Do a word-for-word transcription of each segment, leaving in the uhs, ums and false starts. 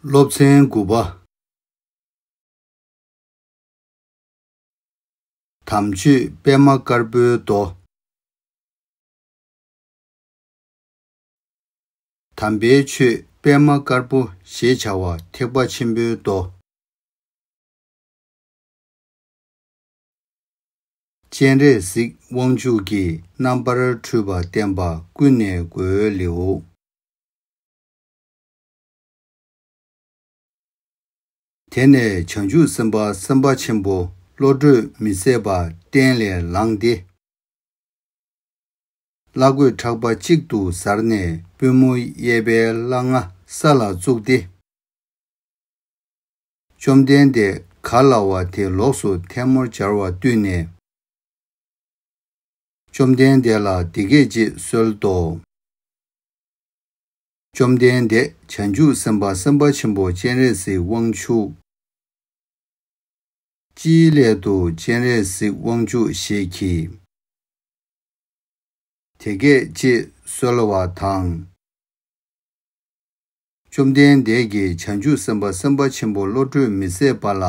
སློབ་ཚན་དགུ་པ། དམ་ཆོས་པད་མ་དཀར་པོའི་མདོ། དམ་པའི་ཆོས་པད་མ་དཀར་པོ་ཞེས་བྱ་བ་ཐེག་པ་ཆེན་པོའི་མདོ། སྤྱན་རས་གཟིགས་དབང་ཕྱུག་གིས་རྣམ་པར་འཕྲུལ་པ་བསྟན་པ་ཀུན་ནས་རྒོལ་ལེའུ། དེ་ནས་བྱང་ཆུབ་སེམས་དཔའ་སེམས་དཔའ་ཆེན་པོ་བློ་གྲོས་མི་ཟད་པ་སྟན་ལས་ལངས་ཏེ། བླ་གོས་ཕྲག་པ་གཅིག་ཏུ་གཟར་ནས་པུས་མོ་གཡས་པའི་སླ་ང་ས་ལ་བཙུགས་ཏེ། བཅོམ་ལྡན་འདས་ག་ལ་བ་དེ་ལོགས་སུ་ཐལ་མོ་སྦྱར་བ་བཏུད་ནས། བཅོམ་ལྡན་འདས་ལ་འདི་སྐད་ཅེས་གསོལ་ཏོ། བཅོམ་ལྡན་འདས་བྱང་ཆུབ་སེམས་དཔའ་སེམས་དཔའ་ཆེན་པོ་སྤྱན་རས་གཟིགས་དབང་ཕྱུག་ཅིའི་སླད་དུ་སྤྱན་རས་གཟིགས་དབང་ཕྱུག་ཞེས་བགྱི། དེ་སྐད་ཅེས་གསོལ་བ་དང་། བཅོམ་ལྡན་འདས་ཀྱིས་བྱང་ཆུབ་སེམས་དཔའ་སེམས་དཔའ་ཆེན་པོ་བློ་གྲོས་མི་ཟད་པ་ལ།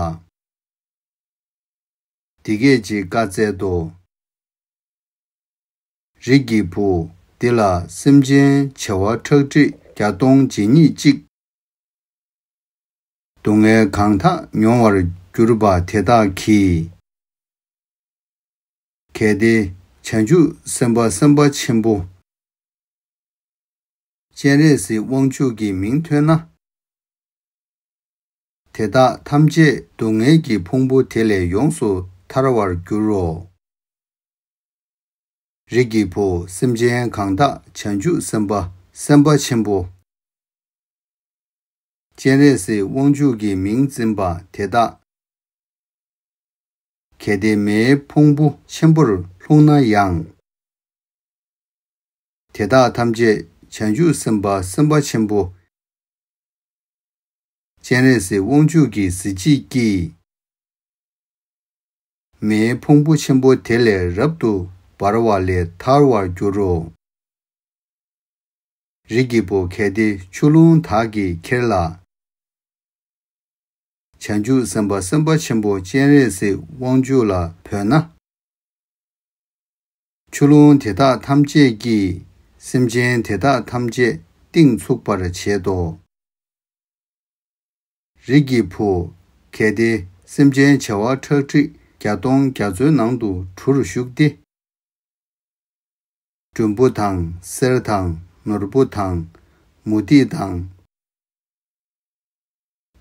འདི་སྐད་ཅེས་བཀའ་སྩལ་ཏོ། རིགས་ཀྱི་བུ། འདི་ལ་སེམས་ཅན་བྱེ་བ་ཁྲག་ཁྲིག་བརྒྱ་སྟོང་ཇི་སྙེད་ཅིག་སྡུག་བསྔལ་གང་དག་མྱོང་བར་གྱུར་པ་དེ་དག་གིས། གལ་ཏེ་བྱང་ཆུབ་སེམས་དཔའ་སེམས་དཔའ་ཆེན་པོ་སྤྱན་རས་གཟིགས་དབང་ཕྱུག་གི་མིང་ཐོས་ན། དེ་དག་ཐམས་ཅད་སྡུག་བསྔལ་གྱི་ཕུང་པོ་དེ་ལས་ཡོངས་སུ་ཐར་བར་འགྱུར་རོ། རིགས་ཀྱི་བུ། སེམས་ཅན་གང་དག་བྱང་ཆུབ་སེམས་དཔའ་སེམས་དཔའ་ཆེན་པོ་སྤྱན་རས་གཟིགས་དབང་ཕྱུག་གི་མིང་འཛིན་པ་དེ་དག་གལ་ཏེ་མེའི་ཕུང་པོ་ཆེན་པོར་ལྷུང་ན་ཡང་། དེ་དག་ཐམས་ཅད་བྱང་ཆུབ་སེམས་དཔའ་སེམས་དཔའ་ཆེན་པོ་སྤྱན་རས་གཟིགས་དབང་ཕྱུག་གི་གཟི་བརྗིད་ཀྱིས། མེའི་ཕུང་པོ་ཆེན་པོ་དེ་ལས་རབ་ཏུ་འབར་བ་ལས་ཐར་བར་འགྱུར་རོ། རིགས་ཀྱི་བུ། གལ་ཏེ་ཆུ་ཀླུང་དག་གིས་ཁྱེར་ལ། བྱང་ཆུབ་སེམས་དཔའ་སེམས་དཔའ་ཆེན་པོ་སྤྱན་རས་གཟིགས་དབང་ཕྱུག་ལ་བོས་ན། ཆུ་ཀླུང་དེ་དག་ཐམས་ཅད་ཀྱིས་སེམས་ཅན་དེ་དག་ཐམས་ཅད་གཏིང་ཚུགས་པར་བྱེད་དོ། རིགས་ཀྱི་བུ། གལ་ཏེ་སེམས་ཅན་བྱེ་བ་ཁྲག་ཁྲིག་བརྒྱ་སྟོང་རྒྱ་མཚོའི་ནང་དུ་གྲུར་ཞུགས་ཏེ། མགྲོན་པོ་དང་། གསེར་དང་། ནོར་བུ་དང་། མུ་ཏིག་དང་།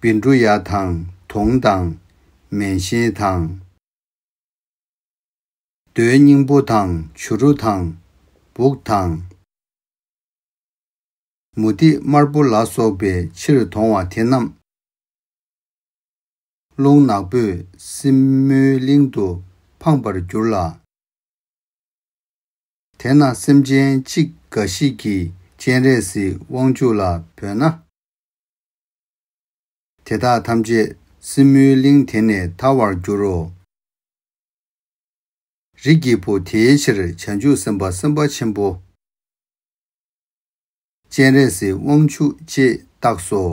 བཻ་ཌཱུརྱ་དང་། དོང་དང་། མན་ཤེལ་དང་། རྡོའི་སྙིང་པོ་དང་། བྱུ་རུ་དང་། སྦུག་དང་། མུ་ཏིག་དམར་པོ་ལ་སོགས་པའི་ཕྱིར་དོང་བ་དེ་རྣམས། རླུང་ནག་པོས་སྲིན་མོའི་གླིང་དུ་འཕངས་པར་འགྱུར་ལ། དེ་ན་སེམས་ཅན་གཅིག་འགའ་ཞིག་གིས་སྤྱན་རས་གཟིགས་དབང་ཕྱུག་ལ་བོས་ན། དེ་དག་ཐམས་ཅད་སྲིན་མོའི་གླིང་དེ་ནས་ཐར་བར་འགྱུར་རོ། རིགས་ཀྱི་བུ། དེའི་ཕྱིར་བྱང་ཆུབ་སེམས་དཔའ་སེམས་དཔའ་ཆེན་པོ་སྤྱན་རས་གཟིགས་དབང་ཕྱུག་ཅེས་བཏགས་སོ།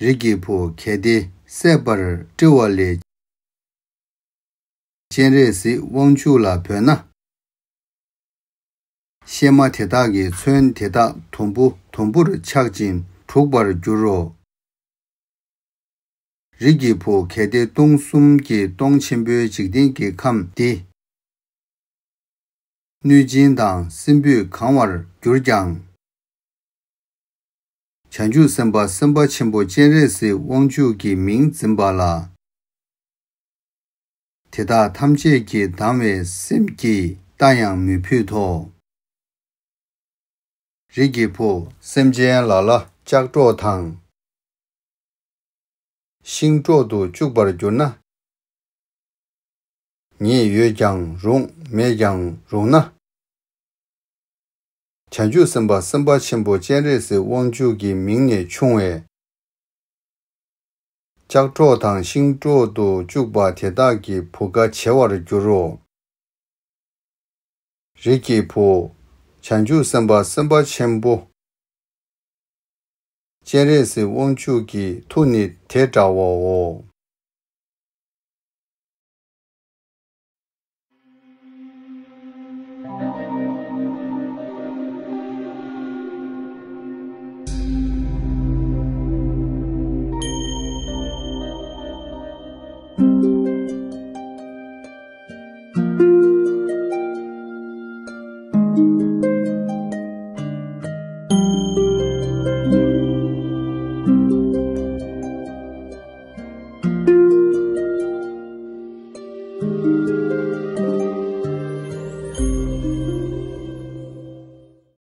རིགས་ཀྱི་བུ། གལ་ཏེ་བསད་པར་བཀྲི་བ་ལས་སྤྱན་རས་གཟིགས་དབང་ཕྱུག་ལ་བོས་ན། གཤེད་མ་དེ་དག་གིས་མཚོན་དེ་དག་དུམ་བུ་དུམ་བུར་ཆག་ཅིང་འཁྲུགས་པར་འགྱུར་རོ། རིགས་ཀྱི་བུ། གལ་ཏེ་སྟོང་གསུམ་གྱི་སྟོང་ཆེན་པོའི་འཇིག་རྟེན་གྱི་ཁམས་འདི་གནོད་སྦྱིན་དང་སྲིན་པོས་གང་བར་གྱུར་ཀྱང་། བྱང་ཆུབ་སེམས་དཔའ་སེམས་དཔའ་ཆེན་པོ་སྤྱན་རས་གཟིགས་དབང་ཕྱུག་གི་མིང་འཛིན་པ་ལ། དེ་དག་ཐམས་ཅད་ཀྱིས་སྡང་བའི་སེམས་ཀྱིས་རྟ་ཡང་མི་ཕུད་དོ། རིགས་ཀྱི་བུ། སེམས་ཅན་ལ་ལ་ལྕགས་སྒྲོག་དང་། ཤིང་སྒྲོག་ཏུ་བཅུག་པར་གྱུར་ན། ཉེས་ཡོད་ཀྱང་རུང་མེད་ཀྱང་རུང་ན། བྱང་ཆུབ་སེམས་དཔའ་སེམས་དཔའ་ཆེན་པོ་སྤྱན་རས་གཟིགས་དབང་ཕྱུག་གི་མིང་ནས་ཕྱུང་བས། ལྕགས་སྒྲོག་དང་ཤིང་སྒྲོག་ཏུ་བཅུག་པ་དེ་དག་གི་བུ་ག་བྱེ་བར་འགྱུར་རོ། རིགས་ཀྱི་བུ། བྱང་ཆུབ་སེམས་དཔའ་སེམས་དཔའ་ཆེན་པོ། སྤྱན་རས་གཟིགས་དབང་ཕྱུག་གི་མཐུ་ནི་དེ་འདྲ་བའོ།